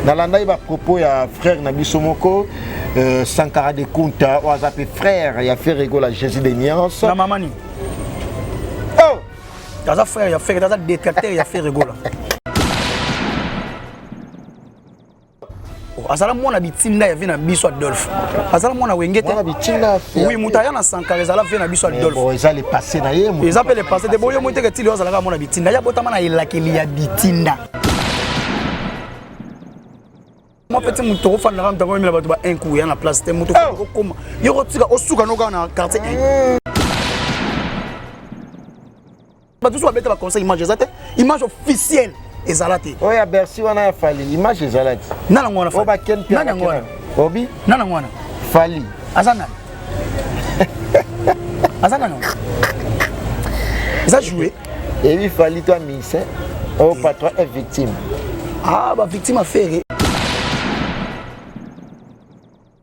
Nalandaki ba propos ya frère na biso moko Sankara de Kunta oyo aza mpe frère ya Ferre Gola Jésus de Nuance. Na mama nini? Oh! Aza frère ya Ferre, aza détracteur ya Ferre Gola. Oh, azala mwana bitinda ya vie na biso Adolphe. Azala mwana wenge te. Mwana bitinda. Oui, moto aya na Sankara ezala vie na biso Adolphe. Bon, eza le passé na ye. Eza pe le passé te boyo moto ke tili azalaka mwana bitinda. Ya botama na elakeli ya bitinda. Moi petit moto ofandaka moto akomemela bato ba un coup ya na place te moto okoma yo kotika osuka no kaka na quartier 1. Bato mosusu babeta ba conseil image eza te, image officielle ezala te. Oyo ya Bercy wana ya Fally image ezala te. Nani yango wana? Oyo ba Ken Nani yango wana? Obi? Nani yango wana? Fally. Aza nani? Aza nani? Eza joué. Ebi Fally toi musicien, oyo patron est victime. Ah ba victime affaire.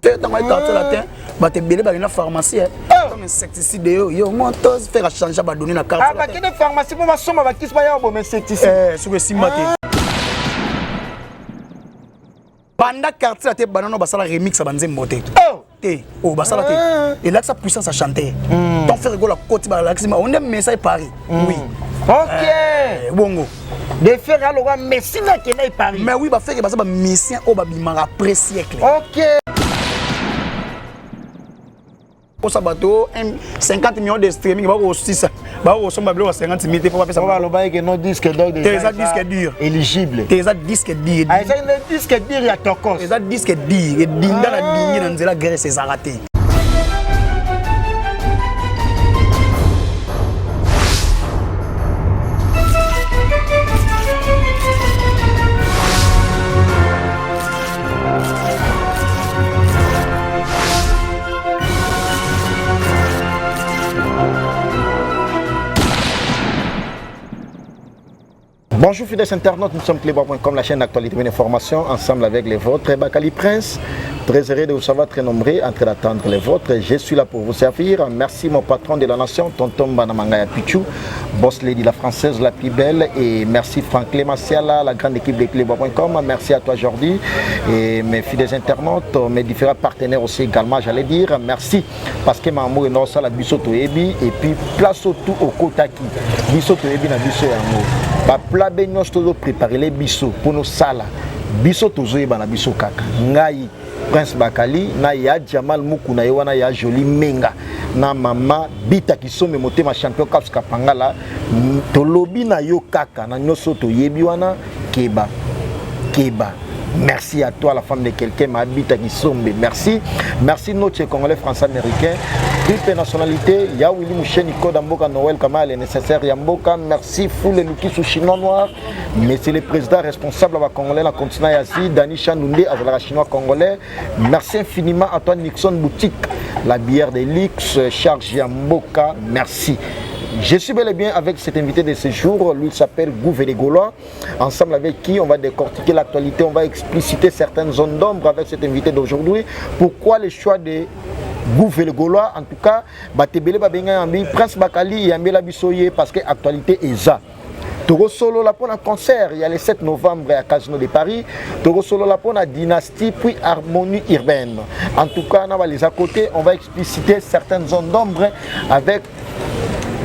Te ntango ayi quartier latin bato ebele bakenda pharmacie oh! comme insecticide yo yo moto faire changer ba données na carte. Ah bakende pharmacie po basomba bakisi baya oboma insecticide. Eh soki esimba te. Ah. Banda quartier latin banano basala remix ya banzembo te. Oh! Te oh basala te. Ah. Elakisa puissance à chanter. Ton frère Gola koti balakisi ma on est message Paris. Oui. Ok. Eh, bongo. De faire aloka Messi na kenda Paris. Mais oui, ba faire baza ba musicien oyo babimaka après siècle. Ok. Posa bato 50 millions de streaming bakosisa bakosomba biloko ya 50 mille te mpo bapesa balobaki ke no disque d'or te eza disque dur éligible te eza disque dur ah, eza nde disque dur ya tokos eza disque dur edinda na dingi na nzela Grèce ezalaka te. Bonjour fidèles internautes, nous sommes Clébois.com, la chaîne d'actualité et d'information, ensemble avec les vôtres. Bakali Prince, très heureux de vous savoir très nombreux, en train d'attendre les vôtres. Je suis là pour vous servir. Merci mon patron de la nation, Tonton Banamangaya Pichou, Boss Lady, la française la plus belle. Et merci Franck Clémentiala, la grande équipe de Clébois.com. Merci à toi Jordi et mes fidèles internautes, mes différents partenaires aussi également, j'allais dire. Merci parce que maman est la biso toyebi et puis place tout au kotaki. Biso toyebi na biso yango. Ba plat be nyonso tozo préparer les biso pour nos sala. Biso tozoyeba na biso kaka. Ngai Prince Bakali na ya Jamal Mukuna ye wana ya Jolie Menga na mama Bita Kisombe motema champion Caps Kapangala tolobi na yo kaka na nyonso toyebi wana keba keba. Merci à toi, la femme de quelqu'un, ma Bita Kisombe. Merci. Merci, notre Congolais, Français, Américain. Triple nationalité, ya Willy Moucheni, Code Mboka, Noël Kamal, le nécessaire Yamboka. Merci, Foule Lukisu, Chinois Noir. Monsieur le président responsable de Congolais, la continent Asie, Dani Chandoundé, la chinois congolais. Merci infiniment à toi, Nixon Boutique, la bière de luxe, Charge Yamboka. Merci. Je suis bel et bien avec cet invité de ce jour. Lui, il s'appelle Gouvé les Gaulois. Ensemble avec qui on va décortiquer l'actualité, on va expliciter certaines zones d'ombre avec cet invité d'aujourd'hui. Pourquoi le choix de Gouvé le Gaulois? En tout cas, Batebele Babenga Yambi, Prince Bakali Yambela Bisoye, parce que l'actualité est ça. Toko solo la pour un concert, il y a le 7 novembre à Casino de Paris. Toko solo la pour la dynastie puis harmonie urbaine. En tout cas, on va les à côté, on va expliciter certaines zones d'ombre avec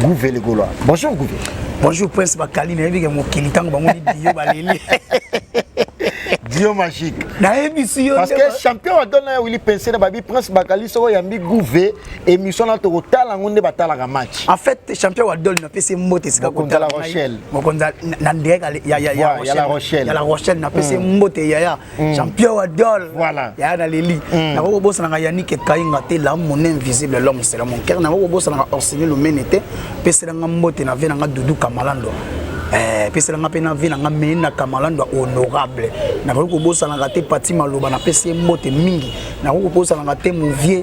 Gouvé le Gaulois. Bonjour Gouvé. Bonjour Prince Bakali, nayebi ke mokili ntango bamoni Dio baleli. Dio magique. Nayebisi yo. Parce que champion adona Willy Pensé na babi Prince Bakali soko yambi Gouvé émission na tokotala yango nde batalaka match. En fait champion wa Dol napesi mbote esika Mokonzi ya La Rochelle. Mokonzi na direct ya ya ya La Rochelle. Ya La Rochelle napesi mbote yaya. Champion wa Dol. Voilà. Ya na leli. Nako kobosanaka Yannick Kainga te la mon invisible l'homme c'est mon cœur. Nako kobosanaka Orsini Lumene te peselanga mbote na vie nanga Doudou Kamalando. Eh, peselanga mpe na vie nanga Mena Kamalando honorable. Nakoki kobosanaka te Pati Maloba napesi ye mbote mingi. Nakoki kobosanaka te mon vieux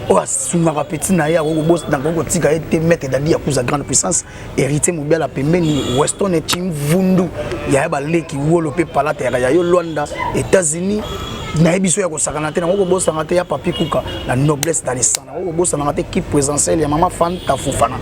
oyo asungaka petit na ye, akoki kotika ye te maître Dadi Yakuza grande puissance, héritier Mobiala pembeni, Weston Chimvundu yaya baleki wolo mpe palata ya yo Luanda États-Unis. Nayebi so ya kosakana te. Nango kobosanga te ya Papi Kuka, la noblesse dans le sang. Nango kobosananga te équipe présidentielle ya mama Fanta Fofana,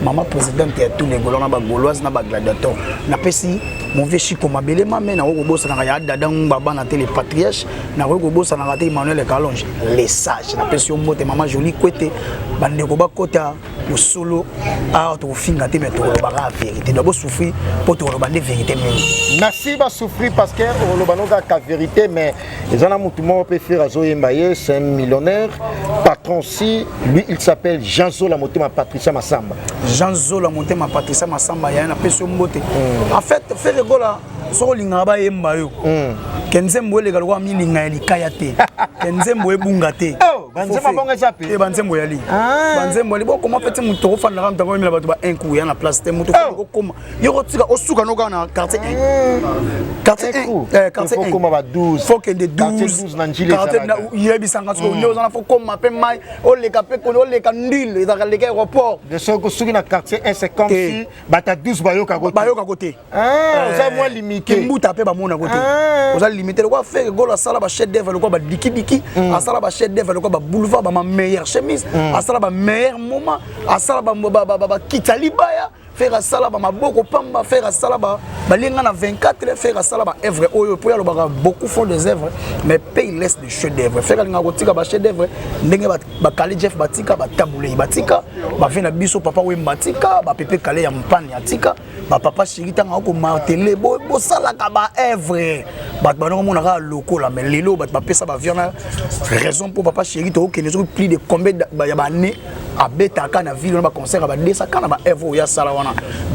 mama présidente ya tous les Gaulois na Bagauloise na Bagladiator. Napesi mon vieux Chico Mabele Mame. Nango kobosanaka ya Dada Ngba bana te, le patriarche. Nakoki kobosanaka te Emmanuel Kalonge, le sage. Napesi yo mbote, mama Jolie Kwete. Bandeko bakota bosolo awa, tokofinga te, mais tokolobaka vérité. Donc bosouffrir mpo tokoloba nde vérité mingi. Merci. Basouffrir parce que oloba no kaka vérité, mais eza na motu moko mpe Ferre azoyemba ye, c'est un millionnaire, patron aussi. Lui, il s'appelle Jean Zola Motema Patricia Massamba. Jean Zola Motema Patricia Massamba, ya napesi yo mbote. En fait, Ferre Gola, soki olingaka bayemba yo ke nzembo eleka lokola milinga ya likaya te, ke nzembo ebunga te. Banzembo bongo eza pe? Te, banzembo yali, banzembo yali. Bokoma mpe ti moto okofandaka, moto akoyembela bato ba un coup ya na place te. Moto okoma yo kotika osuka no kaka na quartier 1, quartier 1, quartier 1. Koma ba 12. Faut kende 12. Na Njili. Yebisanga soki nde oza na, faut koma mpe mai oleka mpe koni oleka ndile ezalaka leka aéroport. De soki soki na quartier 1, c'est comme si bato ya 12 bayokako. Bayokako te. Oza mwa limité. Mbuta mpe bamonako te, oza limité. Lokola Ferre Gola asala bachef d'œuvre lokola badikidiki, asala bachef d'œuvre lokola baboulevard, bama meilleure chemise, asala bameilleur moment, asala bakita libaya. Ferre asala bamaboko pamba, Ferre asala balinga na 24, Ferre asala baœuvre oyo mpo alobaka beaucoup font des œuvres, mais pe il laisse des chefs d'œuvre. Ferre alingaka kotika bachef d'œuvre ndenge bakali Jeff batika, batabulei batika, bave na biso Papa Wemba batika, bapepe Kale ya mpani atika, bapapa Chéri. Ntango akomarteler, bosalaka baœuvre, bato banoko mona kaka lokola. Mais lelo bato bapesa bavion na raison mpo Papa Chéri tookende soki plus de combien ya baannée abetaka na ville wana, baconcert ya badesa kaka na baœuvre oyo asala wana.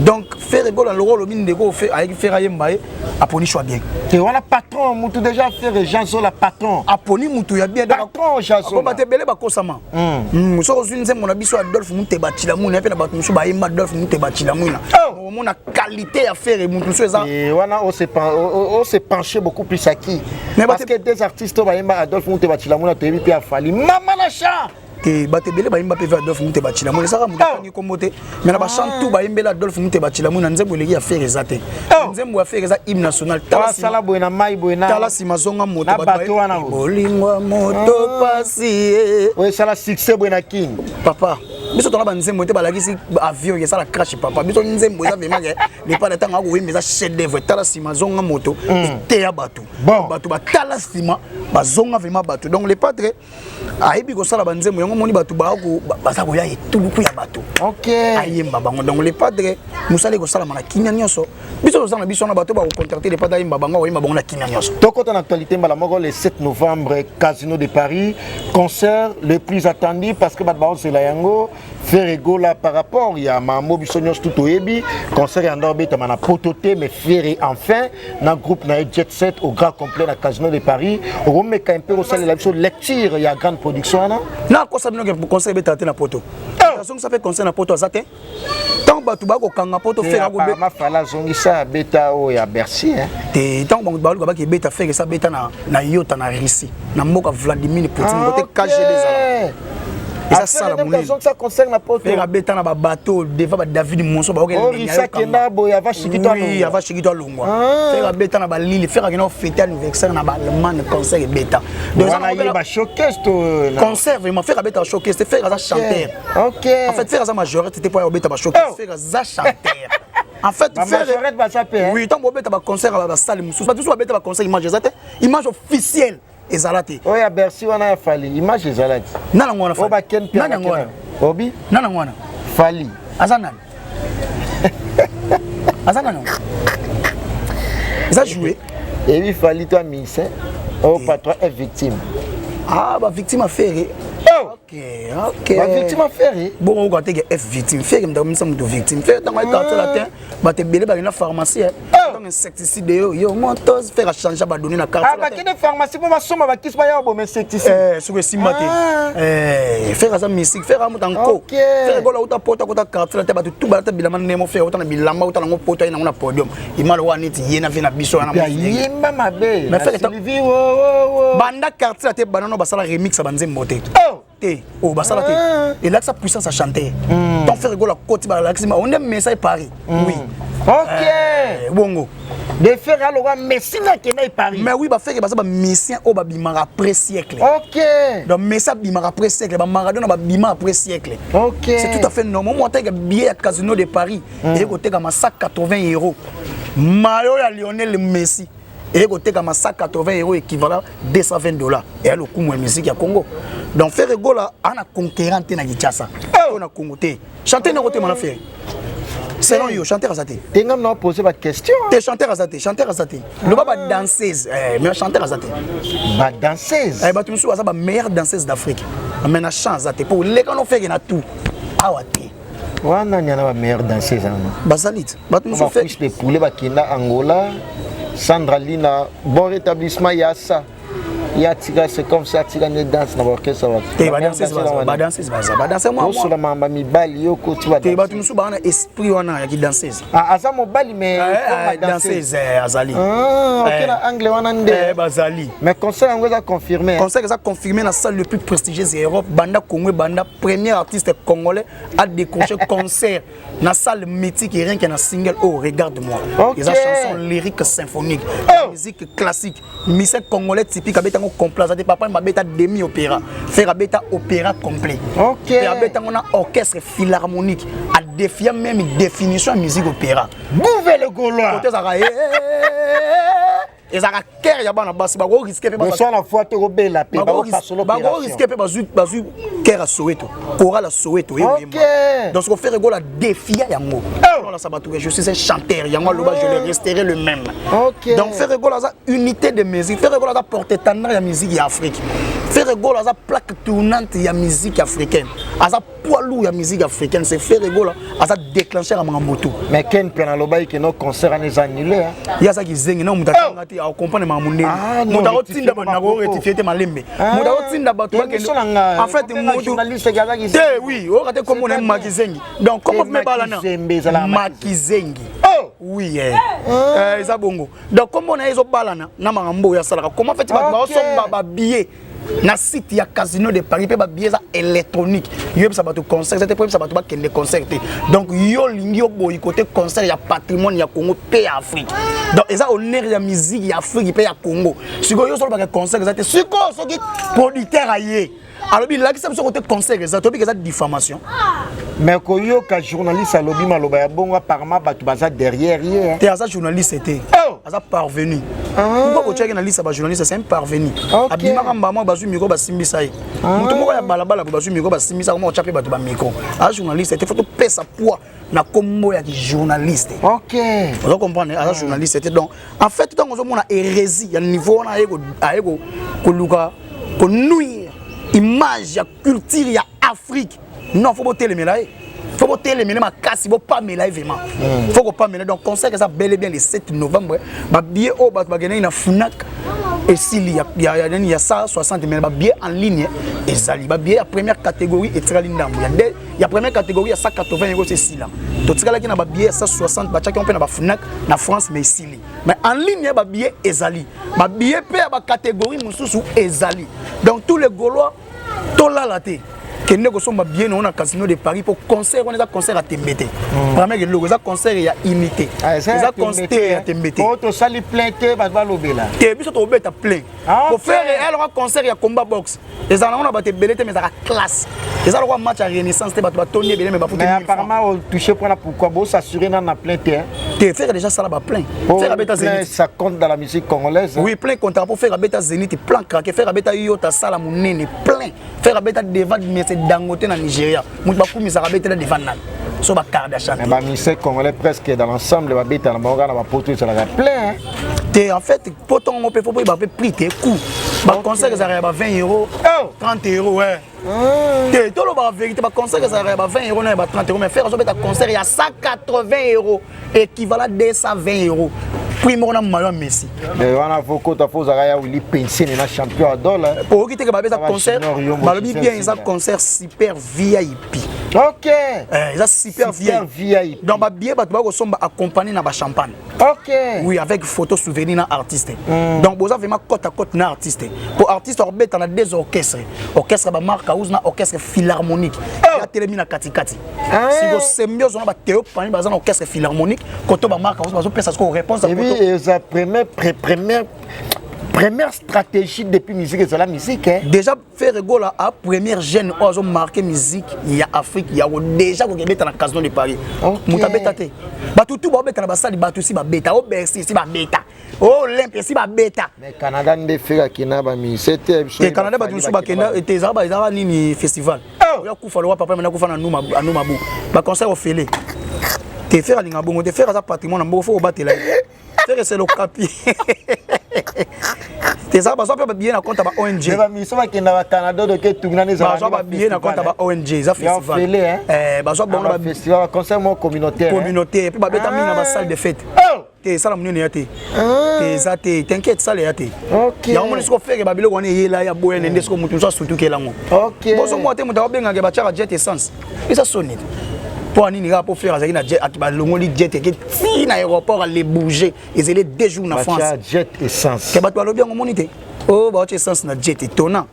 Donc Ferre Gola, loko olobi ndeko ayeki Ferre ayemba ye, aponi choix bien. Te wana patron mutu déjà, Ferre Jean Zola patron. Aponi mutu ya bien. Patron Jean Zola. Bato ebele bakosama. Soki ozwi nzembo na biso Adolphe Muteba Chilamwina mpe na bato mosusu bayemba Adolphe Muteba Chilamwina, omona qualité ya Ferre mutu mosusu eza. Wana on s'est penché beaucoup plus à qui? Parce que des artistes oyo bayemba Adolphe Muteba Chilamwina, toyebi mpe afali mama na chat. Te, bato ebele bayemba mpe Adolphe Muteba Chilamwina, ezaka moto akangi kombo te, mais na bachant tout bayembela Adolphe Muteba Chilamwina, nzembo eleki ya Ferre eza te. Nzembo ya Ferre eza hymne national. Asala boye na mai boye. Tala nsima zonga moto. Bato wana. Bolingo moto pasi ye. Oyo esala succès boye na Kini. Papa, biso tona banzembo te balakisi avion esala crash. Papa, biso nzembo eza vraiment ke lepana ntango akoyemba eza chef d'œuvre. Tala nsima zonga moto eteya bato, bato batala nsima bazonga vraiment bato. Donc le padre ayebi kosala banzembo yango, omoni bato baza koya etuluku ya bato ayemba bango. Donc le padre, mosala ekosalama na kimia nyonso. Biso toza na biso wana, bato bakocontracte le padre ayemba bango, akoyemba bango na kimia nyonso. Tokota na actualité mbala moko. Le 7 novembre, Casino de Paris, concert le plus attendu, parce que bato baozela yango, Ferre Gola. Par rapport ya mambo biso nyonso tu toyebi, concert ya ndao obetama na poto te, mais Ferre enfin na groupe na ye Jet Set au grand complet na Casino de Paris. Okomeka mpe kosalela biso lecture ya grande production wana. Nakosa bino ke concert ebetaka te na poto. Azongisa mpe concert na poto aza te. Ntango bato bakokanga poto, Ferre apparemment Fally azongisa, abeta oyo ya Bercy. Te, ntango baluka baki ebeta, Ferre esa beta na yota na Russie, na mboka Vladimir Poutine, kote KGB ezala, eza sala monene. Concert na poto. Ferre abeta na babateau devant ba David Monso. Baokenda boye ava Shikito. Ava Shikito alongwa. Ferre abeta na balili, Ferre akenda ofete anniversaire na baallemagne, concert ebeta. Wana showcase to? Concert vraiment, Ferre abeta showcase te. Ferre aza chanteur. En fait, Ferre aza majorité te mpo ya obeta bashowcase. Ferre aza chanteur en fait. Ferre baza pe. Oui, ntango bobeta baconcert ya basale mosusu, bato mosusu babeta baconcert, image eza te, image officielle ezala te. Oyo ya Bercy wana ya Fally, image ezala te. Nana yango wana? Oyo baken. Nani yango wana? Obi. Nana yango wana? Fally. Aza nani? Aza nani? Eza joué. Ebi Fally to amise oyo patron est victime. Ah, bavictime affaire. Ok. Bavictime affaire. Bongo okoka teke f victime, Ferre moto akomisa moto victime. Ferre ntango ayekartier latin, bato ebele bakenda pharmacie, ntango insecticide yo yo moto Ferre achange badonné na quartier. Bakende pharmacie mpo basomba bakisi, baya baboma insecticide. Soki esimba te, Ferre aza mystique, Ferre amuta nko. Ferre Gola uta poto, akota quartier latin, bato tu balata bilamba ndemo. Ferre uta na bilamba, uta nango poto, aye nango na podium, imalo wana neti ye na vie na biso wana. Yemba mabe. Banda quartier latin banano basala remix ya banzembo te te, oyo basala te elakisa puissance ya chanteur. Donc Ferre Gola koti, balakisi onde message Paris, oui. Bongo. De Ferre aloka Messi na akenda Paris. Mais oui, baFerre baza bamusicien oyo babimaka après siècle. Donc Messi abimaka après siècle, baMaradona babima après siècle. C'est tout à fait normal. Moi, oteka billet ya Casino de Paris eye kotekama 180 euros, maillot ya Lionel Messi eye kotekama 180 euros, équivalent 220 dollars. Eya lokumu ya musique ya Congo. Donc Ferre Gola ana conquérant te na Kinshasa oyo, na Congo te. Chanteur nako tema na Ferre, selon yo, chanteur aza te. Te, nga na poser ba question. Te, chanteur aza te, chanteur aza te. Loba badanseuse, mais chanteur aza te. Badanseuse. Bato mosusu baza bameilleure danseuse d'Afrique, mais na chant aza te, po leka no Ferre na tout awa te. Wana nyana bameilleure danseuse wana? Bazali te, bato mosusu. Bacuisse de poulet bakenda Angola. Sandra Lina, bon rétablissement ya ça ya tika, c'est comme ça, atika nde danse na baorchestre. Te, badanseuse baza, badanse. Osola mamba mibali yo koti. Te, bato mosusu baa na esprit wana ya kidanseuse. Aza mobali mais danseuse azali. Ok, na angle wana nde. Bazali. Mais concert yango eza confirmé? Concert eza confirmé na salle le plus prestigieuse ya Europe. Banda Congo ebanda, premier artiste congolais a décroché concert na salle mythique, rien que na single oh Regarde moi. Eza chanson lyrique symphonique, musique classique. Musicien congolais typique abetango complet aza te. Papa abeta demi opéra, Ferre abeta opéra complet. Mpe abetango na orchestre philharmonique, adéfia même définition ya musique opéra. Gouve le Gaulois. Kote ezalaka, ezalaka chœur ya bana basi, bakorisquer mpe. Na fois tokobela mpe. Bakorisquer mpe bazwi chœur ya Soweto, chorale ya Soweto. Donc soko Ferre Gola défia yango, olasa bato: je suis un chanteur. Yango aloba: je le resterai le même. Donc Ferre Gola aza unité de musique, Ferre Gola aza porte-étendard ya musique ya Afrique, Ferre Gola aza plaque tournante ya musique africaine, aza poids lourd ya musique africaine. C'est Ferre Gola, aza déclencheur ya makambo tout. Mais Ken mpe nalobaki ke no concert wana eza annulé. Ye azaki zengi na moto atanga te, acomprendre makambo ndeni. Moto akotinda bato, nakorectifier te, malembe. Moto akotinda bato en fait moto te, oui, oyoka te kombo na ye Makizengi. Donc kombo mpe balana Makizengi, oui, eza bongo. Donc kombo na ye ezobalana na makambo oyo asalaka. Comment fait bato baosomba babillet na site ya Casino de Paris, mpe babillet eza électronique, yoyebisa bato concert eza te, po yebisa bato bakende concert te? Donc yo olingi oboyi kote concert ya patrimoine ya Congo mpe ya Afrique. Donc eza honneur ya musique ya Afrique mpe ya Congo. Sikoyo yo solobaka concert eza te. Sikoyo soki producteur aye, alobi: lakisa biso kote concert eza, tobiki eza diffamation. Mais koyoka journaliste alobi maloba ya bongo, apparemment bato baza derrière ye. Te, aza journaliste te, aza parvenu. Pourquoi kotiaki na liste ya bajournaliste? C'est un parvenu. Abimaka mbama, bazwi micro, basimbisa ye. Moto moko ya balabala bo bazwi micro, basimbisa koma otya mpe bato bamicro. Aza journaliste te. Faut topesa poids na kombo ya journaliste. Oza comprendre, aza journaliste te. Donc en fait, ntango ozomona hérésie ya niveau wana, aye koluka konuire image ya culture ya Afrique, non, faut botelemela ye, faut botelemela makasi, bopamela ye vraiment, faut kopamela. Donc concert eza bel et bien le 7 novembre. Babillet oyo bato bakendaki na Fnac esili ya nani ya 160, mais babillet en ligne ezali. Babillet ya première catégorie etikali ndambo ya de, ya première catégorie ya 180 euros esila. Totikalaki na babillet ya 160, batiaki yango mpe na baFnac na France, mais esili. Mais en ligne babillet ezali, babillet mpe ya bacatégorie mosusu ezali. Donc tous les Gaulois, tolala te, kende kosomba billet nango na Casino de Paris, mpo concert wana eza concert ya tembe te. Premier eloko, eza concert ya unité, eza concert ya tembe te. Tosali plein te, bato balobela. Te, biso tokobeta plein. KoFerre eloko concert ya combat boxe ezala nango na bato ebele te, mais ezalaka classe. Eza lokola match ya Renaissance te, bato batondi ebele, mais bafuti. Mais apparemment otouche mpona pourquoi bosassurer nana na plein te? Te, Ferre déjà sala baplein. Ferre abeta Zénith. Ça compte dans la musique congolaise. Oui, plein compte po Ferre abeta Zénith, plein craqué. Ferre abeta Yota, sala monene, plein. Ferre abeta devant Mese Dangote na Nigeria. Moto bakumisaka abetela devant nani? So baKardashian. Bamusicien congolais presque dans l'ensemble babeta na bango kaka na bapoto, ezalaka plein. Te, en fait poto yango mpe faut boyeba mpe prix te, coût baconcert ezalaka ya ba 20 euros, 30 euros, ouais. Te, tolobaka vérité, baconcert ezalaka ya ba 20 euros na ya ba 30 euros, mais Ferre azobeta concert ya 180 euros, équivalent 220 euros, prix moko na maillot ya Messi. Wana faut kota, faut ozalaka ya Willi Pensene na champion ya dole. Okoki teke babeta concert, balobi bien eza concert super VIP. Eza super VIP. Donc babillet bato bakosomba accompagné na bachampagne. Oui, avec photo souvenir na artiste. Donc boza vraiment côte à côte na artiste, po artiste akobeta na deux orchestres, orchestre baMarc House na orchestre philharmonique. Ya Batelemi na katikati. Siko symbiose wana, bateo pani baza na orchestre philharmonique koto, bamarka bazopesa siko réponse. Et puis eza première stratégie depuis musique ezala musique, hein? Déjà Ferre Gola a première jeune oyo azomarquer musique ya Afrique ya déjà kokebeta na Casino de Paris. Moto abeta te, bato tu baobeta na basali, bato si babeta o Bercy, si babeta o Olympia, si babeta. Mais Canada nde Ferre akenda bamusicien te biso. Te, Canada bato mosusu bakenda te, ezalaka nini, festival oya kufa lokwa papa mena kufa na Numabu, baconcert ofele te. Ferre alinga bongo te. Ferre aza patrimoine na mboko, fo kobatela ye. Ferre, c'est l'okapi te. Ezalaka bazwa mpe babillet na compte ya ba ONG. Bamusicien bakenda bacanada doke tungana. Bazwa babillet na compte ya ba ONG, eza festival. Bazwa bango festival, concert moko communautaire. Communautaire, mpe babeta mingi na basalle de fête te. Esala monene ya te te, eza te, t'inquiète, sala ya te. Yango moni siko Ferre babiloko wana eyela ya boya nde siko motu mosusu asutukelango. Bozomwa te, moto akobengaka batiaka jet essence, eza soni te. Mpo anini kaka? Mpo Ferre azalaki na jet, balongoli jet eke ti na aéroport ale bouger, ezali 2 jours na France. Jet essence. Ke bato balobi yango, moni te oyo baotia essence na jet, étonnant,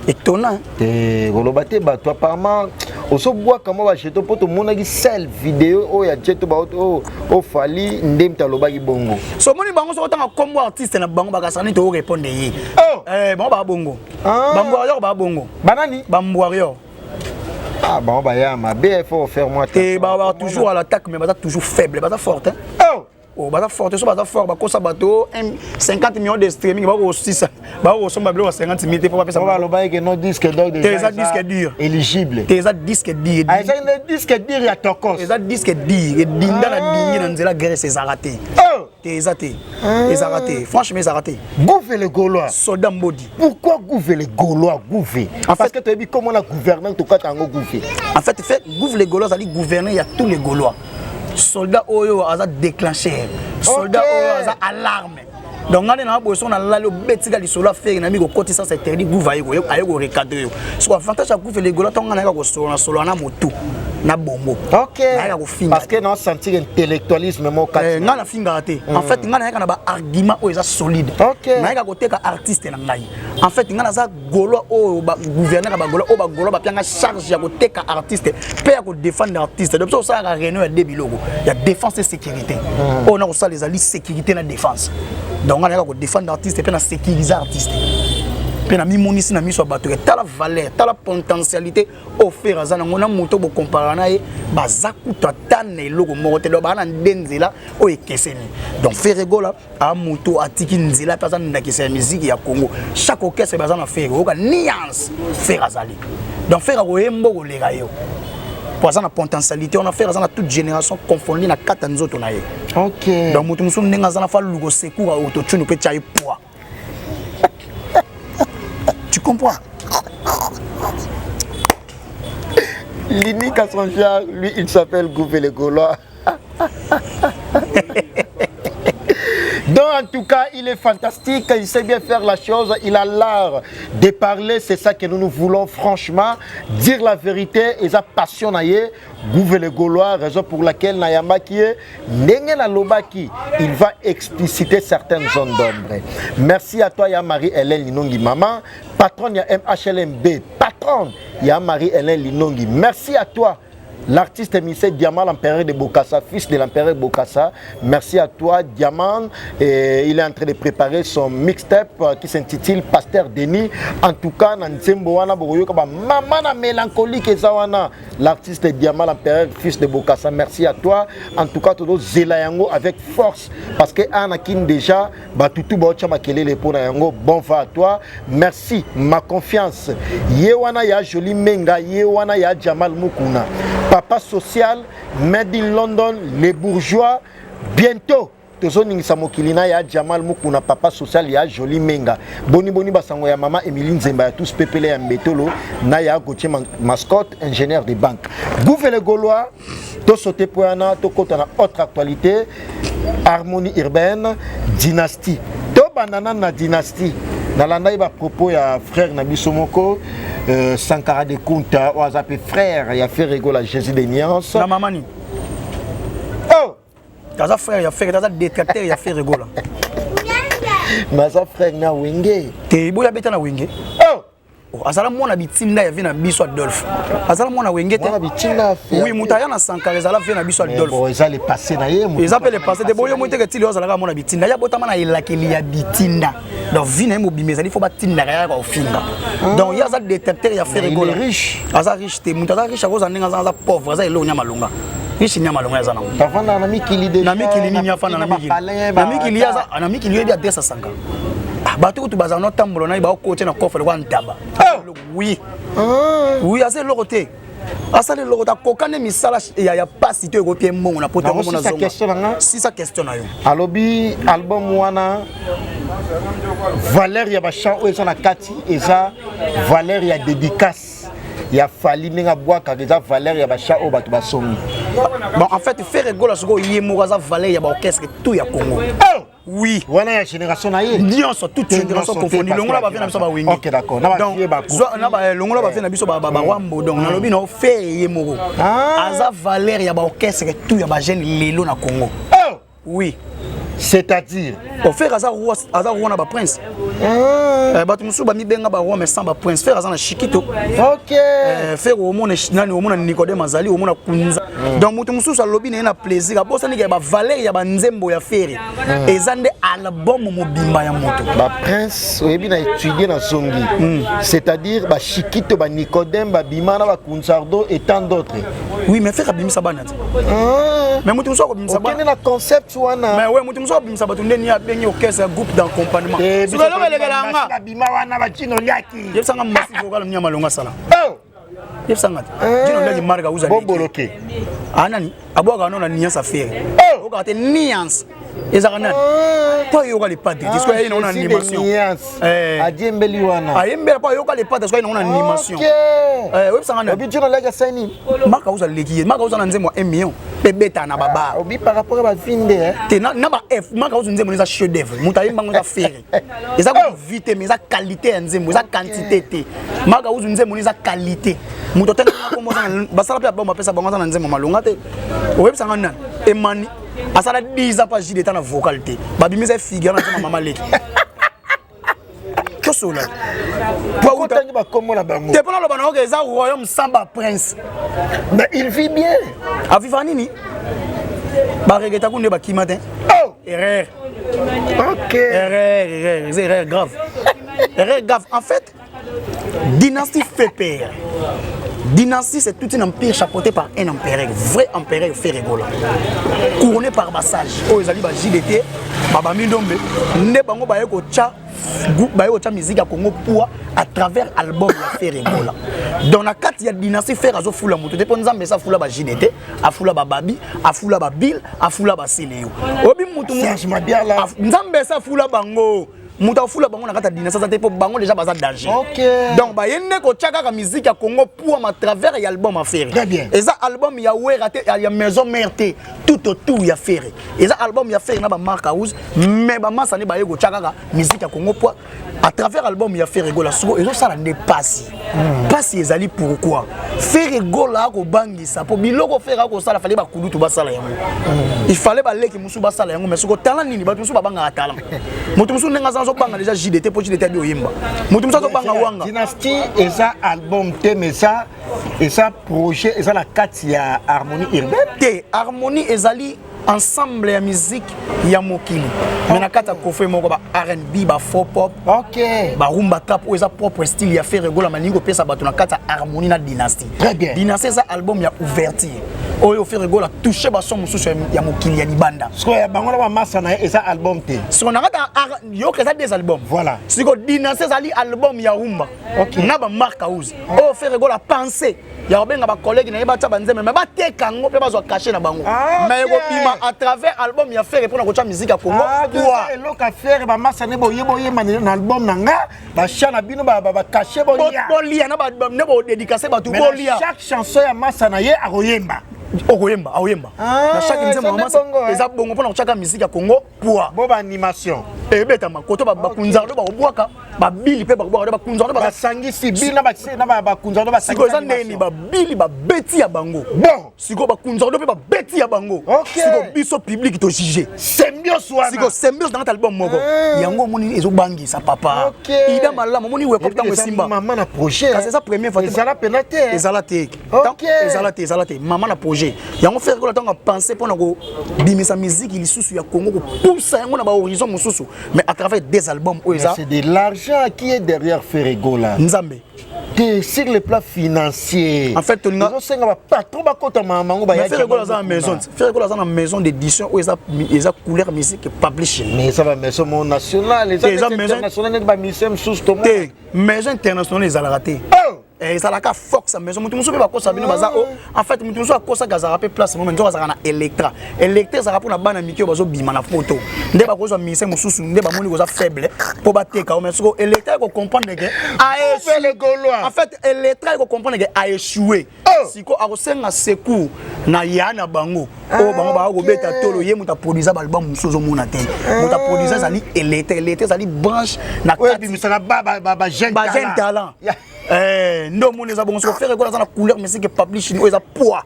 étonnant. Te, koloba te, bato apparemment ozobwaka mwa bajeton mpo tomonaki sel video oyo ya jet oyo Fally nde moto alobaki bongo. So omoni bango, soki otanga kombo artiste na bango, bakasaka nini toorépondre ye. Bango baa bongo, bambwarrior baa bongo. Banani? Bambwarrior. Ah, bango baya mabe, il faut faire moi. Te, ba toujours à l'attaque, mais baza toujours faible, baza forte, hein? Oh. Oh, baza forte. So baza fort, bakosa bato 50 millions de streaming, bakosisa, bakosomba biloko ya 50 mille te mpo bapesa. Balobaki ke no disque d'or. Te, eza disque dur. Éligible. Te, eza disque dur. Ezaki nde disque dur ya tokos. Eza disque dur, edinda na dingi na nzela Grèce, ezalaka te. Te, eza te, ezalaka te, franchement ezalaka te. Gouve le Gaulois. Soldat Mbodi. Pourquoi Gouve le Gaulois, Gouve? En Parce que toyebi comment na gouverneur tokata yango Gouve. En fait Gouve le Gaulois azali gouverneur ya tous les Gaulois, soldat oyo aza déclencheur, soldat oyo aza alarme. Donc ngai nde na boye, so nalali, obetika lisolo affaire na mi kokotisa, c'est interdit. Gouve aye korecadrer yo. Soko avantage ya Gouve le Gaulois, ntongo ngai nayaka kosolola, na solola na motu na bongo. Nayaka kofinga. Parce que na sentir intellectualisme moko kati. Ngai nafingaka te. En fait, ngai nayaka na baargument oyo eza solide. Nayaka koteka artiste na ngai. En fait, ngai naza Gaulois oyo gouverneur ya bagaulois, oyo bagaulois bapianga charge ya koteka artiste mpe ya kodéfendre artiste. Donc biso kosalaka réunion ya de biloko ya défense et sécurité. Oyo na kosala ezali sécurité na défense. Donc ngai nayaka kodéfendre artiste mpe na sécuriser artiste, mpe na mimonisi na miso ya bato ke tala valeur, tala potentialité oyo Ferre aza nango na moto bokomparaka na ye, baza kutu ata na eloko moko te. Donc baa na nde nzela oyo ekeseni. Donc Ferre Gola a moto atiki nzela mpe aza ndakisa ya miziki ya Congo. Chaque orchestre baza na Ferre, oyoka nuance Ferre azali. Donc Ferre akoyemba koleka yo po aza na potentialité wana. Ferre aza na toute génération confondue na kati ya nzoto na ye. Donc moto mosusu ndenge aza na fa luko secours ya autotune mpe tia ye poids, tu comprends? L'unique à son genre, lui, il s'appelle Gouvé le Gaulois. Donc en tout cas, il est fantastique, il sait bien faire la chose, il a l'art de parler, c'est ça que nous nous voulons franchement, dire la vérité, et sa passion na ye, Gouve le Gaulois, raison pour laquelle nayambaki ye, ndenge nalobaki, il va expliciter certaines zones d'ombre. Merci à toi, ya Marie-Hélène Linongi, maman, patronne ya MHLMB, patronne ya Marie-Hélène Linongi. Merci à toi. L'artiste Missé Diamant, l'empereur de Bokassa, fils de l'empereur Bokassa. Merci à toi, Diamant. Et il est en train de préparer son mixtape qui s'intitule Pasteur Denis. En tout cas, na nzembo wana bokoyoka ba mama na mélancolique eza wana. L'artiste Diamant, l'empereur, fils de Bokassa. Merci à toi. En tout cas, todo zela yango avec force parce que Anakin déjà batutu baotia makelele pona yango. Bon va à toi. Merci, ma confiance. Ye wana ya Joli Menga, ye wana ya Jamal Mukuna. Papa social, made in London, les bourgeois, bientôt. Tozoningisa mokili na ya Jamal Mukuna, papa social ya Joli Menga. Boni boni basango ya mama Emilie Nzemba ya tous pepele ya Mbetolo na ya Gauthier Mascotte, ingénieur de banque. Gouve le Gaulois, tosote po wana tokota na autre actualité, harmonie urbaine, dynastie. Tobanda nanu na dynastie. Nalandaki bapropos ya frère na biso moko, Sankara de Kunta, oyo aza mpe frère ya Ferre Gola, Jésus de Nuance. Na mamani. Oh! Aza frère ya Ferre, aza détracteur ya Ferre Gola. Mais aza frère na Wenge. Te, boya beta na Wenge. Oh! Oh, azala mwana bitinda ya vie na biso Adolphe, azala mwana Wenge te. Mwana bitinda. Oui, moto aya na Sankara ezala vie na biso Adolphe. Bon, eza le passé na ye. Eza mpe le passé te. Boyo moi teke tili azalaka mwana bitinda, ya botama na elakeli ya bitinda. Donc vie na ye mobima ezali fo batindaka yaka kofinga. Donc ye aza détecteur ya Ferre Gola. Riche. Aza riche te. Moto aza riche akozala ndenge aza, aza pauvre, aza eloko nyama longa. Riche nyama longa aza nango. Tafanda na mikili déjà. Na mikili nini afanda na mikili? Na mikili aza na mikili, yebi adresse ya Sankara. Bato kutu bazala notambola na ye, baokotia na coffre lokwa ntaba. Oui, oui, aza eloko te, asala eloko te, akoka nde misala ya pasi te, ekopie mbongo na poto yango mona zonga. Sisa question na yo. Alobi album wana, valeur ya bachant oyo eza na kati eza valeur ya dédicace ya Fally, ndenge abwakaka, eza valeur ya bachant oyo bato basombi. Bon, en fait, Ferre Gola sikoyo ye moko aza valeur ya baorchestre tout ya Congo. Oh! Oui. Wana ya génération na ye. Nyonso, toute génération confondue, longola bavie na biso bawingi. Ok, d'accord, na bavie ba longola bavie na biso bawambo. Donc nalobi na Ferre ye moko aza valeur ya baorchestre tout ya bajeune lelo na Congo. Oh! Oui. C'est-à-dire? Ferre aza roi, aza roi na baprince. Bato mosusu bamibenga baroi mais sans baprince. Ferre aza na Shikito. Ferre omona nani? Omona Nicodème, azali omona Kunza. Donc moto mosusu alobi na ye na plaisir, abosani ke bavaleur ya banzembo ya Ferre eza nde album mobimba ya moto. Baprince, oyebi, na étudie na zongi, c'est-à-dire bashikito, banicodème, babima na bakunzardo et tant d'autres. Oui, mais Ferre abimisa bana te. Mais moto mosusu akobimisa. Okende na concept wana. Mais ouais, moto mosusu abimisa bato ndeni abengi orchestre, groupe d'accompagnement. Soki eloko elekelanga babima wana, bacino liaki. Yebisanga masi vocal nyama longa sala. Yebisanga te, Dino Liaki marka uza. Boboloke. Anani abwaka no na nuance affaire okaka te, nuance ezalaka nani mpo ayoka Le Padre te, soki aye nango na animation. Adiembeli wana. Ayembela mpo ayoka Le Padre, soki aye nango na animation. Oyebisanga nani? Obi Dino Liaki asali nini? Maka uza leki ye, maka uza na nzembo ya 1 million mpe beta na babar. Obi par rapport à bavinde. Te, na ba f maka uza nzembo eza chef d'œuvre, moto ayembango eza Ferre. Eza kutu vie te, mais eza qualité ya nzembo, eza quantité te. Maka uzu nzembo eza qualité, moto atangaka kombo basala mpe album apesa bango, aza na nzembo malonga te. Oyebisanga nani? Emani asala 10 ans pa jdt na vocal te, babimisa figure na nzembo mama leki tosola. Otangi bakombo na bango. Te, mpona loba na oke eza royaume sans baprince. Mais il vit bien. Aviva nini? Baregeta kunde bakima te. Erreur. Erreur, erreur, eza erreur grave, erreur grave. En fait, dynastie fait peur. Dynastie, c'est tout un empire chapeauté par un empereur, vrai empereur Ferre Gola, couronné par basage oyo ezali ba JDT, babami ndombe nde bango baye kotya, baye kotya musique ya Congo poids à travers album ya Ferre Gola. Donc na kati ya dynastie, Ferre azofula moto te, mpo Nzambe esa afula ba JDT, afula bababi, afula babil, afula basele. Yo obi mutu Nzambe esa afula bango, moto afula bango na kati ya dynastie aza te, mpo bango déjà baza danger. Donc baye nde kotya kaka musique ya Congo poids à travers ya album ya Ferre. Eza album ya Wera te, ya Maison Mère te, tout autour ya Ferre. Eza album ya Ferre na bamark house, mais bamasa nde baye kotya kaka musique ya Congo poids à travers album ya Ferre Gola. Soko ezosala nde pasi, pasi ezali pourquoi Ferre Gola akobangisa, mpo biloko Ferre akosala, fallait bakulutu basala yango, il fallait baleki mosusu basala yango. Mais soko tala nini, bato mosusu babangaka talent. Moto mosusu ndenge aza azobanga déjà JDT, mpo JDT abi oyemba. Moto mosusu azobanga Wanga. Dynastie eza album te, mais eza projet, eza na kati ya Harmonie Urbaine. Te, Harmonie ezali ensemble ya musique ya mokili, mais na kati ya coffret moko ba R&B, ba faux pop, barumba, trap, oyo eza propre style ya Ferre Gola malingi kopesa bato na kati ya Harmonie na Dynastie. Très bien. Dynastie eza album ya ouverture oyo Ferre Gola touche bason mosusu ya mokili ya libanda. Sikoyo ya bango na bamasa na ye eza album te. Siko na kati yoka, eza des albums. Voilà. Siko Dynastie ezali album ya rumba na bamark house oyo Ferre Gola pense ya kobenga bacollègue na ye batya banzembe, mais bateka yango mpe bazwa cachet na bango, mais ekobima à travers album ya Ferre mpona kotya musique ya Congo. Eloko ya Ferre, bamasa nde boye boyemba na album na nga, bacha na bino bacachet. Bolia, bolia na bodédicace bato bolia. Chaque chanson ya masa na ye akoyemba. Okoyemba, aoyemba na chaque nzembo. Mama, eza bongo mpona kotiaka musique ya Congo poids. Bo baanimation. Ebetama koto, bakunzardo bakobwaka babili mpe bakobwaka bakunzardo. Basangisi bili na bakunzardo. Sikoyo eza ndeni babili babeti ya bango. Bon. Sikoyo bakunzardo mpe babeti ya bango. Sikoyo biso public tojuge. Symbiose wana. Sikoyo symbiose na kati album moko yango omoni ezobangisa papa. Ida malamu, omoni wekop ntango esimba. Mama na projet. Kasi eza première fois. Ezala pena te. Ezala te, ezala te, ezala te. Mama na projet yango, Ferre Gola, ntango apense mpona kobimisa miziki lisusu ya Congo, kopusa yango na bahorizon mosusu, mais à travers des albums oyo eza C'est de l'argent qui est derrière Ferre Gola. Nzambe. Te, sur le plan financier. En fait, tolinga ezosenga bapatron bakota mamango. Mais Ferre Gola aza na maison, Ferre Gola aza na maison d'édition oyo eza Couleur Musique Publishing. Mais eza bamaison mo nationale, eza internationale neti bamusicien mosusu. To te, maison internationale ezalaka te, ezalaka Fox maison. Moto mosusu mpe bakosa bino, baza o en fait moto mosusu akosaka, azalaka mpe place mo nzoka azalaka na Electra. Electra ezalaka mpona bana mike oyo bazobima na foto nde bakozwa musicien mosusu nde bamoni koza faible mpo bateka o. Mais soko Electra ekocomprendre ke en fait Electra ekocomprendre ke aéchoué, siko akosenga secours na ya na bango oyo bango baka kobeta tolo. Ye moto aproduisa baalbum mosusu, ozomona te, moto aproduisa ezali Electra. Electra ezali branche na ebimisaka bajeune talent. Nde omoni eza bongo. Soko Ferre Gola aza na Couleur Musique Publishing oyo eza poids.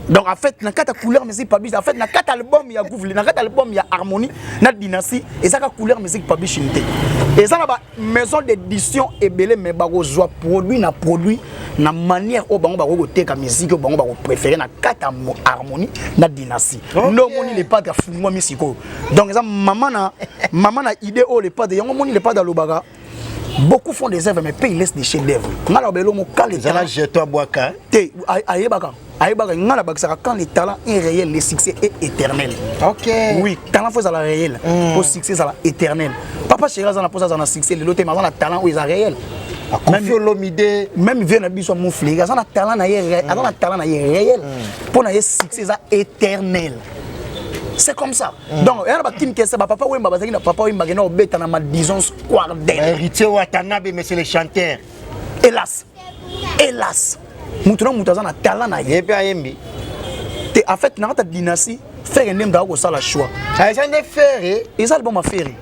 Donc en fait, na kati ya Couleur Musique Publishing, en fait na kati album ya Gouv, na kati album ya Harmonie na Dynastie, ezaka Couleur Musique Publishing te. Eza na ba maison d'édition ebele, mais bakozwa produit na produit na manière oyo bango bakoki koteka musique oyo bango bakopréféré na kati ya Harmonie na Dynastie. Nde omoni Le Padre afungwami sikoyo. Donc eza mama na idée oyo Le Padre, yango omoni Le Padre alobaka: beaucoup font des œuvres, mais peu ils laissent des chefs d'œuvre. Nga na belo mokale. Ezala jeton abwaka. Te, ayebaka, ayebaka. Nga na bakisaka: quand le talent est réel, le succès est éternel. Oui, talent faut ezala réel po succès ezala éternel. Papa Chéri aza na mposa aza na succès lelo te, mais aza na talent oyo eza réel. Kofi Olomide. Même vieux na biso Mofleri aza na talent na ye, aza na talent na ye réel mpo na ye succès eza éternel. C'est comme ça. Donc yana bakimi kese, bapapa Wemba bazalaki na Papa Wemba akenda kobeta na Madison Square Garden. Héritier Watanabe, monsieur le chanteur. Hélas, hélas, mutu na mutu aza na talent na ye. Ye mpe ayembi. Te, en fait na kati ya Dynastie, Ferre nde mutu akosala choix. Eza nde Ferre. Eza album ya Ferre.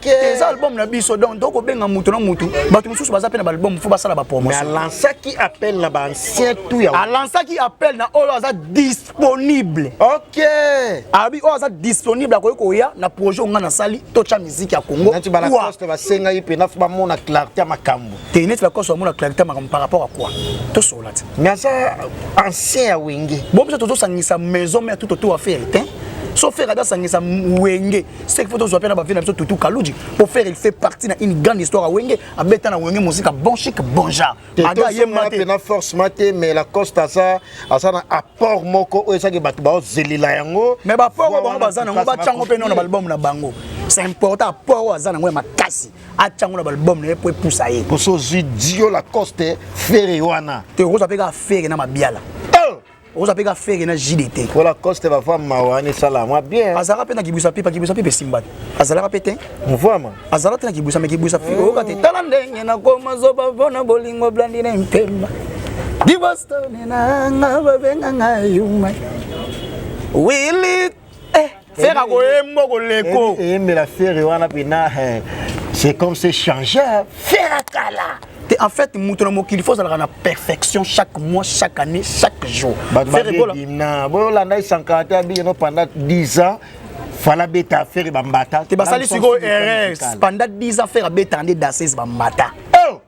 Eza album na biso, donc tokobenga mutu na mutu. Bato mosusu baza mpe na baalbum, fo basala bapromotion. Alansaki appel na baancien tout ya Alansaki appel na oyo aza disponible. Abi oyo aza disponible akoki koya na projet oyo nga nasali, totya musique ya Congo. Neti balacoste basengaki mpena fo bamona clarté ya makambo. Te, neti Lacoste bamona clarté ya makambo par rapport à quoi? Tosola te. Mais aza ancien ya Wenge. Bo biso tozosangisa maison mare tout autour affaire te. So Ferre ada asangisa Wenge, c'est qu'il faut tozwa mpe na bavie na biso Tutu Kaluji po Ferre, il fait partie na une grande histoire ya Wenge, abeta na Wenge mosika, bon chic, bon genre. Aga ayemba te na forcément te, mais Lacoste aza na apport moko oyo ezaki bato baozelela yango. Mais baapport oyo bango baza nango, batyango mpe no na baalbum na bango. C'est important, apport oyo aza nango ya makasi, atyango na baalbum na ye po epusa ye. Poso ozwi dio Lacoste, Ferre wana. Te, okozwa mpe kaka Ferre na Mabiala, okozwa mpe kaka Ferre na JDT. Po Lacoste bava mawa wana esala mwa bien. Azalaka mpe na Kibusa Pipa. Kibusa Pipa esimba te, azalaka mpe te. Mvwama. Azala te na Kibusa, me Kibusa Pipa oyoka te. Tala ndenge nakoma zoba mpona bolingo Blandine Mpemba Dibostone nanga babenganga yuma Wili. Ferre akoyemba koleko. Eyembela Ferre wana mpena, c'est comme c'est changé, Ferre akala. Te, en fait moto na mokili fo ozalaka na perfection chaque mois, chaque année, chaque jour. Bato babedimna bolanda esankaka te, abiyeno pendant 10 ans fala beta Ferre bambata. Te, basali sikoyo erreur. Pendant 10 ans Ferre abetaka nde danseuse bambata.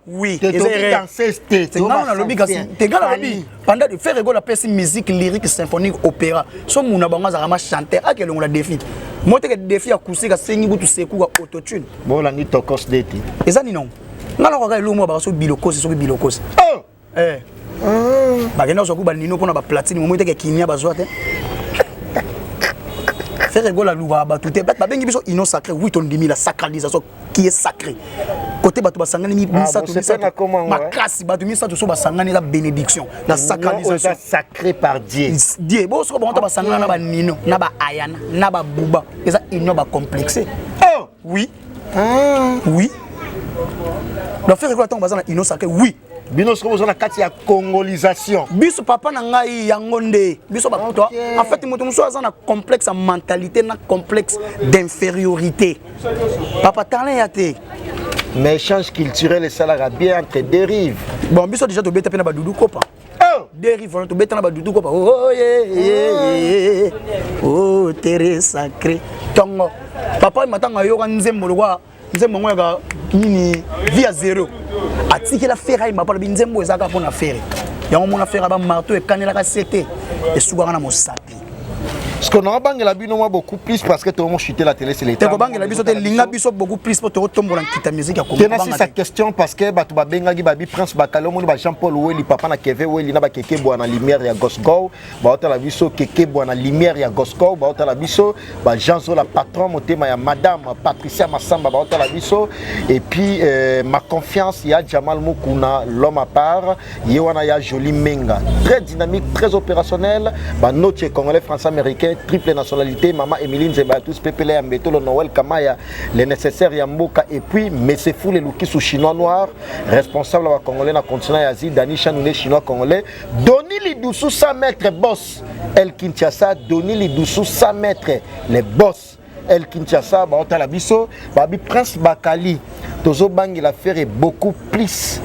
Oui. Danseuse te. Nga nalobi, kasi te, nga nalobi pendant Ferre Gola apesi musique lyrique, symphonique, opéra. So muna bango azalaka ma chanteur, akelongola défi mo teke défi acoustique, asengi kutu sekuka autotune. Bolandi tokos de te. Eza nini? Nga nakaka eloko moko baka so bilokosi, soki bilokosi bakenda kozwa ku banino mpona baplatine momo teke kimia bazwa te. Ferre Gola alukaka bato te. Bato babengi biso union sacrée, oui, tondimi la sacralisation qui est sacré. Côté bato basangani misato, misato makasi, bato misato so basangani eza bénédiction, la sacralisation. Sacré par Dieu. Dieu bo soko bango to basangana na banino na baayana na babuba, eza union bacomplexe. Oui, oui. Donc Ferre Gola, ntango baza na union sacrée, oui. Bino soki boza na kati ya congolisation. Biso, papa na ngai, yango nde biso bato. En fait, moto mosusu aza na complexe ya mentalité, na complexe d'infériorité. Papa, talent ya te. Mais échange culturel esalaka bien entre deux rives. Bon, biso déjà tobeta mpe na badudu kopa. Oh! Deux rives wana, tobeta na badudu kopa. Oh, yeah. Oh, terre sacré, ntongo papa matango ayoka nzembo lokwa nzembo yango yaka nini, vie ya zéro, atikela Ferre ayimba mpo alobi nzembo ezalaka mpona Ferre. Yango mona Ferre bamarteau ekanelaka se te, esukaka na mosapi. Parce qu'on a bino mwa beaucoup plus parce que tout chuté la télé, c'est l'état. Te, kobangela biso te. Linga biso beaucoup plus mpo tokotombola nkita musique ya Kongo. Tena sa question parce que bato babengaki babi Prince Bakali, omoni ba Jean Paul Weli, papa na Keve Weli, na bakeke bwa na lumière ya Gosgow, baotala biso. Keke bwa na lumière ya Gosgow, baotala biso. Ba Jean Zola, patron motema ya madame Patricia Massamba, baotala biso. Et puis ma confiance ya Jamal Mukuna, l'homme à part, ye wana ya Joli Menga, très dynamique, très opérationnel. Banotie congolais, français, américain, triple nationalité. Mama Emilie Nzeba, tous pepele ya Mbetolo, Noël Kamaya, les nécessaires ya mboka. Et puis Mesefou le Lukisu, chinois noir, responsable ya congolais na continent ya Asie. Dani Chanoune, chinois congolais. Doni Lidusu, 100 mètres, boss El Kinshasa. Doni Lidusu, 100 mètres, les boss El Kinshasa, baotala biso. Babi Prince Bakali, tozobangela Ferre beaucoup plus.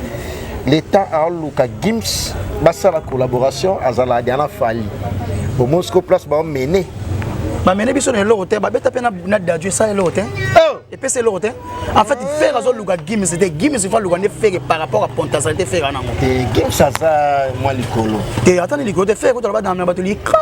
L'état aoluka Gims basala collaboration, azala diana Fally omosiko place baomene. Bamene biso na eloko te. Babeta mpe na Dadju, esala eloko te. Oh! Epesa eloko te. En fait, Ferre azoluka Gims te. Gims faut aluka nde Ferre par rapport à potentialité Ferre nango. Te, Gims aza mwa likolo. Te, ata ni likolo te. Ferre kotala badana na bato likolo,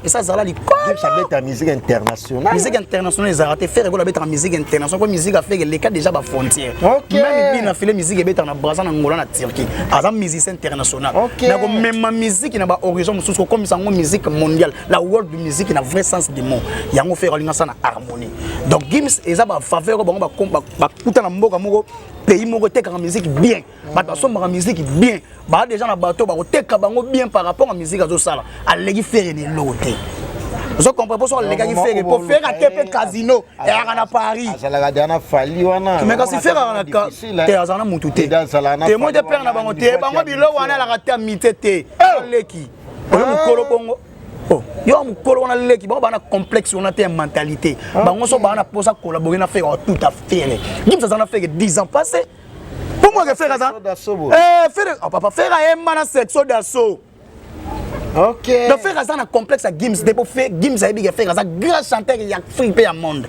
esa azala likolo. Gims abeta musique internationale. Musique internationale ezalaka te. Ferre ekola abetaka musique internationale po musique ya Ferre eleka déjà bafrontière. Même bino afile, musique ebetaka na Braza, na Ngola, na Turquie. Aza musicien international. Na komema musique na bahorizon mosusu, kokomisa yango musique mondiale, la world music na vrai sens du mot. Yango Ferre alinga sa na harmonie. Donc Gims eza bafaveur oyo bango bakuta na mboka moko, pays moko etekaka musique bien, bato basombaka musique bien, baa déjà na bato bakoteka bango bien par rapport à musique azosala. Aleki Ferre na eloko te. Ozo comprendre? Mpo so alekaki Ferre, mpo Ferre ate mpe casino eyaka na Paris. Azalaka deja na Fally wana. Mais kasi Ferre aka na te, azala na mutu te. Te, moi te, pere na bango te. Bango biloko wana alaka te, amite te. Aleki oyo mokolo bongo. Oh, yo mokolo wana leki bango baa na complexe wana te ya mentalité. Bango so baa na mposa collaborer na Ferre, tout à Ferre. Gims aza na Ferre 10 ans passé. Pour moi que Ferre aza Ferre, oh, papa, Ferre ayemba na Section d'Assaut. Donc Ferre aza na complexe ya Gims te, po Gims ayebi ke Ferre aza grand chanteur ya Afrique mpe ya monde.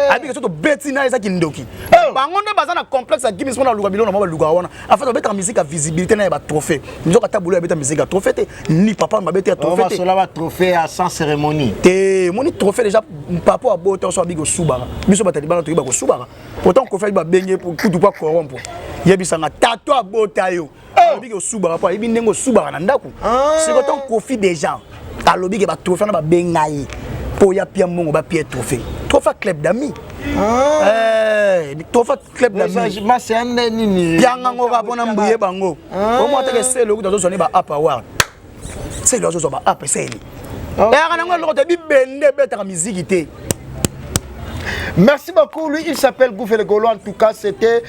Ayebi ke so tobeti na eza kindoki. Bango nde baza na complexe ya Gims mpona baluka biloko na bango balukaka wana. En fait, babetaka musique ya visibilité na ya batrophée. Nzoka ata bolo abeta musique ya trophée te, ni papa babeta ya trophée te. Basola batrophée ya sans cérémonie. Te, moni trophée déjà, papa abota so abiki kosubaka. Biso bato libana toyeba kosubaka. Pourtant Kofi ayebi babenge kutu po corrompre. Yebisanga, tato abota yo, alobi ke osubaka mpo ayebi ndenge osubaka na ndako. Siko ntango Kofi déjà alobi ke batrophée wana babenga ye mpo ya pia mbongo, bapia trophée, trophée club d'amis, trophée club d'amis. Masi ya nde nini? Pianga ngo kaka mpona mbuye bango. Omwa teke sele okuta azozwa ne ba ap award, sele azozwa ba ap eseli eyaka nango eloko te. Bibende ebetaka miziki te. Merci beaucoup. Lui, il s'appelle Gouffé le Gaulois. En tout cas, c'était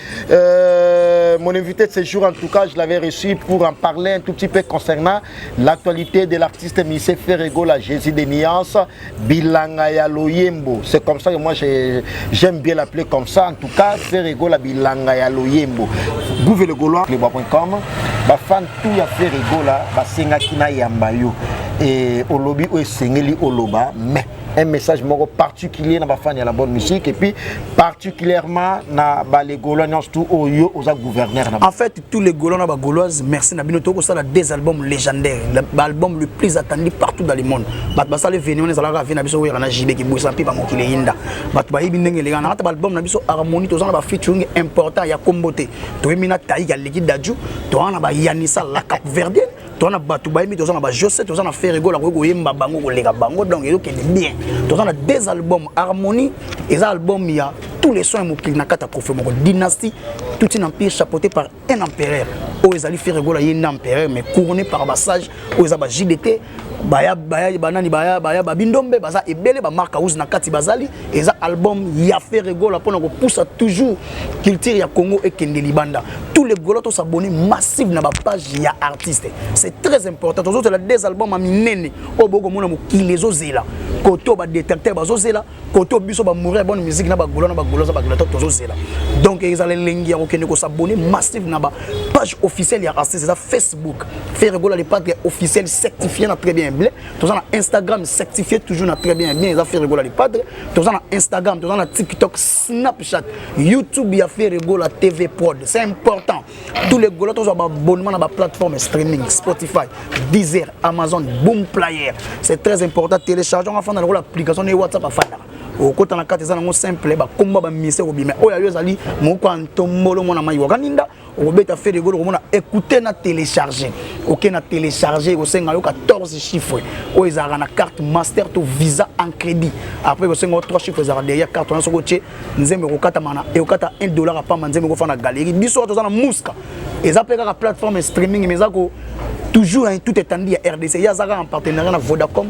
mon invité de ce jour. En tout cas, je l'avais reçu pour en parler un tout petit peu concernant l'actualité de l'artiste Missé Ferre Gola, Jésus de Nuance, Bilanga ya Loyembo. C'est comme ça que moi, j'aime bien l'appeler comme ça. En tout cas, Ferre Gola, Bilanga ya Loyembo. Gouffé le Gaulois, lebois.com. Ba fan tout ya Ferre Gola, ba sengaki na yamba yo. Et olobi o esengeli oloba, mais un message moko particulier na bafani ya la bonne musique et puis particulièrement na bale Gaulois nyonso tout oyo oza gouverneur na. En fait, tous les Gaulois na Bagauloise, merci na bino. Tokosala des albums légendaires, l'album le plus attendu partout dans le monde. Bato basala veni wana ezalaka vi na biso oyaka na JB kibwisa mpe bamokili eyinda. Bato bayebi ndenge eleka na kati baalbum na biso Harmonie. Toza na bafeaturing important ya kombo te. Toyembi na Taïk, aleki Dadju. Toza na bayanisa la Cap Verdienne, toza na bato bayembi, toza na bajose, toza na Ferre Gola koki koyemba bango koleka bango. Donc ezokende bien. Toza na deux albums. Harmonie eza album ya tous les sons ya mokili na kati ya trophée moko. Dynastie, tout un empire chapeauté par un empereur. Oyo ezali Ferre Gola ye nde empereur, mais couronné par basage oyo eza ba JDT, baya baya banani, baya baya babindombe, baza ebele, bamarque house na kati bazali. Eza album ya Ferre Gola mpona kopusa toujours culture ya Congo ekende libanda. Tous les Gaulois tosabonner massive na bapage ya artiste, c'est très important. Tozozela des albums ya minene oyo bokomona mokili ezozela, kote oyo badétracteur bazozela, kote oyo biso bamouri ya bonne musique na bagaulois na bagaulois za bagaulois tozozela. Donc ezala elengi ya kokende kosabonner massive na bapage officielle ya artiste. Eza Facebook, Ferre Gola le Padre officiel, certifié na très bien blé. Toza na Instagram, certifié toujours na très bien bien, eza Ferre Gola le Padre. Toza na Instagram, toza na TikTok, Snapchat, YouTube ya Ferre Gola TV Prod. C'est important, tous les Gaulois tozwa baabonnement na baplateforme streaming: Spotify, Deezer, Amazon, Boom Player. C'est très important, télécharge ngo, afanda lokola application ne WhatsApp, afandaka, okota na kati, eza nango simple. Bakomba bamise kobima oyo ayo ezali moko ya ntombolo, mwana mai wakaninda. Okobeta Ferre Gola, okomona écouter na télécharger. Oke na télécharger, ekosenga yo 14 chiffres oyo ezalaka na carte Master to Visa en crédit. Après ekosenga yo 3 chiffres ezalaka derrière carte wana. Soki otie, nzembo ekokatama na ekokata 1 dollar apamba, nzembo ekofanda na galerie. Biso toza na Muska, eza mpe kaka plateforme streaming, mais eza ko toujours na tout étendue ya RDC. Ye aza kaka en partenariat na Vodacom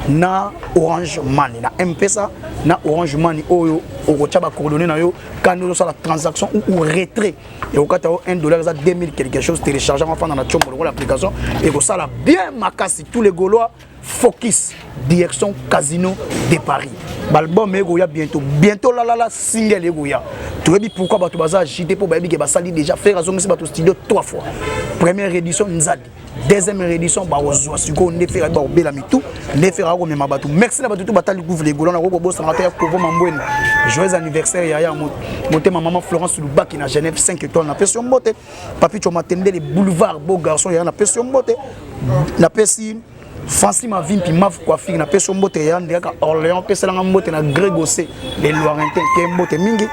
na Orange Money, na M-Pesa na Orange Money. Oyo okotya bacoordonnées na yo kandi ozosala transaction ou retrait, ekokata yo 1 dollar, eza 2000 quelque chose. Télécharge yango, afanda na tiombo lokola application, ekosala bien makasi. Tous les Gaulois, focus direction Casino de Paris. Baalbum ekoya bientôt, bientôt lalala, single ekoya. Toyebi pourquoi bato baza agité, mpo bayebi ke basali déjà. Ferre azongisi bato studio trois fois: première édition Nzadi, deuxième édition bakozwa sikoyo nde Ferre bakobela mitu, nde Ferre akomema bato. Merci na bato tu batali Gouve le Gaulois. Nakokobosanaka te ya Kovo Mambwene, joyeux anniversaire yaya motema. Mama Florence Lubaki na Genève, 5 étoiles, napesi yo mbote. Papi Chomatendele, boulevard beau garçon, yaya, napesi yo mbote. Napesi Francis Mavimpi, Maf Coiffure, napesi yo mbote ya nde kaka Orléans. Peselanga mbote na Grégocé le Loirentin, ke mbote mingi.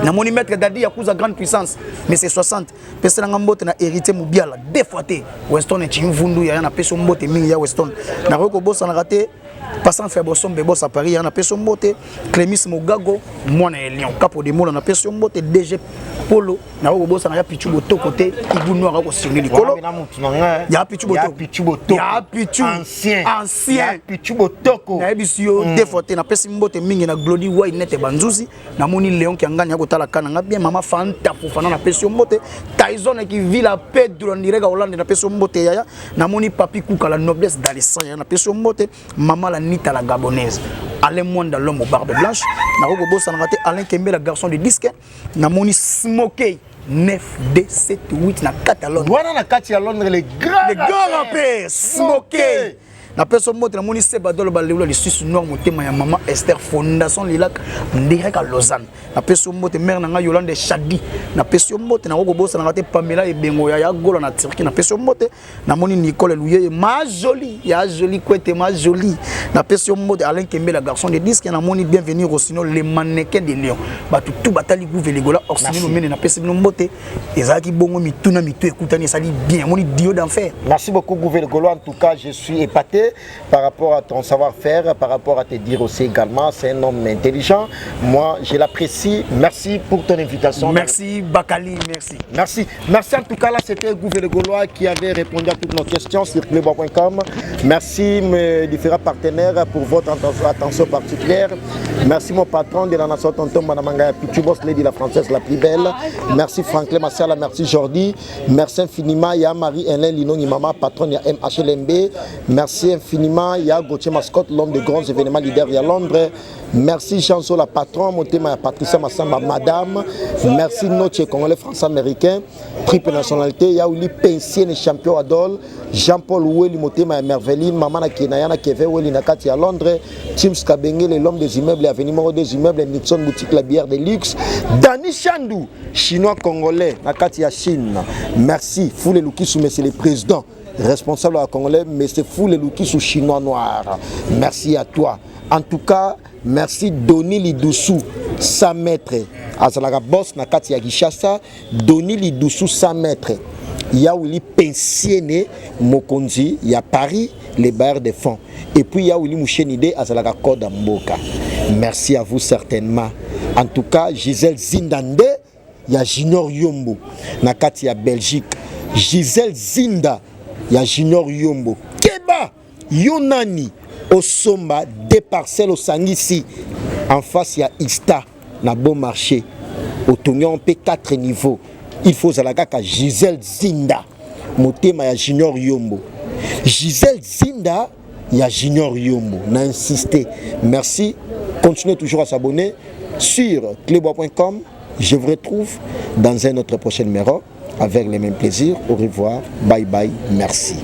Namoni maître Dadi Yakuza, grande puissance, mais c'est 60. Peselanga mbote na Héritier Mobiala, deux fois te, Weston Echimvundu, yaya, napesi yo mbote mingi ya Weston. Nakoki kobosanaka te Passant Fer Bosombe Bosa Paris, yaya, napesi yo mbote. Clémis Mogago, mwana ya Lion Capo de Mola, napesi yo mbote. DG Polo, nakoki kobosana ya Pichu Botoko te, Ibu Noir akosione likolo ya Pichu Botoko. Ya Pichu. Ancien. Ancien. Pichu Botoko. Nayebisi yo, deux fois te. Napesi mbote mingi na Glodi Wai nete banzuzi. Namoni Léon Kiangani ya kotala ka nanga bien. Mama Fanta Fofana, napesi yo mbote. Tyson Ekivila Pedro Ndireka Hollande, napesi yo mbote yaya. Namoni Papi Kuka, la noblesse d'Alessandre, yaya, napesi yo mbote. Mama la Nita la Gabonaise, Alain Mwanda, l'homme aux barbe blanche, nakoki kobosanaka te. Alain Kembela, garçon de disque. Namoni Smokey 9 D 7 8 na kati ya Londres. Wana na kati ya Londres, le grand le grand rappeur Smokey, napesi mbote. Namoni Sebadolo Balewula lisusu noir, motema ya mama Esther, Fondation Lilak ndireka Lausanne, napesi yo mbote. Mare na ngai Yolande Shadi, napesi yo mbote. Nakoki kobosanaka te Pamela Ebengo ya Gola na Turquie, napesi yo mbote. Namoni Nicole Luyeye, ma joli ya joli kwete, ma joli, napesi yo mbote. Alain Kembela, garçon de disque. Namoni Bienvenu Rossino, le mannequin de Lion. Bato tu batali Gouve Ligola, Orsino Lomene, napesi bino mbote. Ezalaki bongo, mituna mitu ekutani, esali bien. Namoni Dio d'enfer. Merci beaucoup, Gouve le Gaulois. En tout cas, je suis épaté par rapport à ton savoir-faire, par rapport à tes dires aussi également. C'est un homme intelligent. Moi, je l'apprécie. Merci pour ton invitation. Merci, Bakali. Merci. Merci. Merci en tout cas. Là, c'était Gouve le Gaulois qui avait répondu à toutes nos questions sur cleboa.com. Merci mes différents partenaires pour votre attention particulière. Merci mon patron de la nation, Tonton Manamanga Pichubos, Lady la Française la plus belle. Merci Franklin Massala, merci Jordi. Merci infiniment. Il y a Marie-Hélène Linoni, maman patronne, il y a MHLMB. Merci infiniment. Il y a Gauthier Mascotte, l'homme de grands événements leader, il y a Londres. Merci Jean Zola, patron, Motema, Patricia Massamba, madame. Merci Noche, Congolais, français, américain, triple nationalité. Il y a Uli Pensien, champion Adol. Jean-Paul Oueli, Motema, Merveline, Maman Kenayana, Kevin Oueli, Nakati à Londres. Tim Skabengele, l'homme des immeubles, avenue numéro des immeubles, Nixon Boutique, la bière de luxe. Dani Chandou, chinois congolais, Nakati à Chine. Merci. Foule Lukisu, monsieur le président responsable à Congolais, mais c'est Foule Lukisu, chinois noir. Merci à toi. En tout cas, merci Doni Lidoussou, 100 mètres. Azalaka boss na kati ya Kinshasa, Doni Lidoussou 100 mètres. Ya Willy Pensiene Mokonzi ya Paris, les bailleurs de fonds. Et puis ya Willy Mouchenide azalaka code mboka. Merci à vous certainement. En tout cas, Gisèle Zindande ya Junior Yombo na kati ya Belgique. Gisèle Zinda ya Junior Yombo, keba yo nani osomba deux parcelles, osangisi en face ya Ista na Bon Marché, otongi yango mpe 4 niveaux. Il faut ozala kaka Gisèle Zinda, motema ya Junior Yombo. Gisèle Zinda ya Junior Yombo, na insisté. Merci, continuez toujours à s'abonner sur cleboa.com. Je vous retrouve dans un autre prochain numéro avec les mêmes plaisirs. Au revoir, bye bye, merci.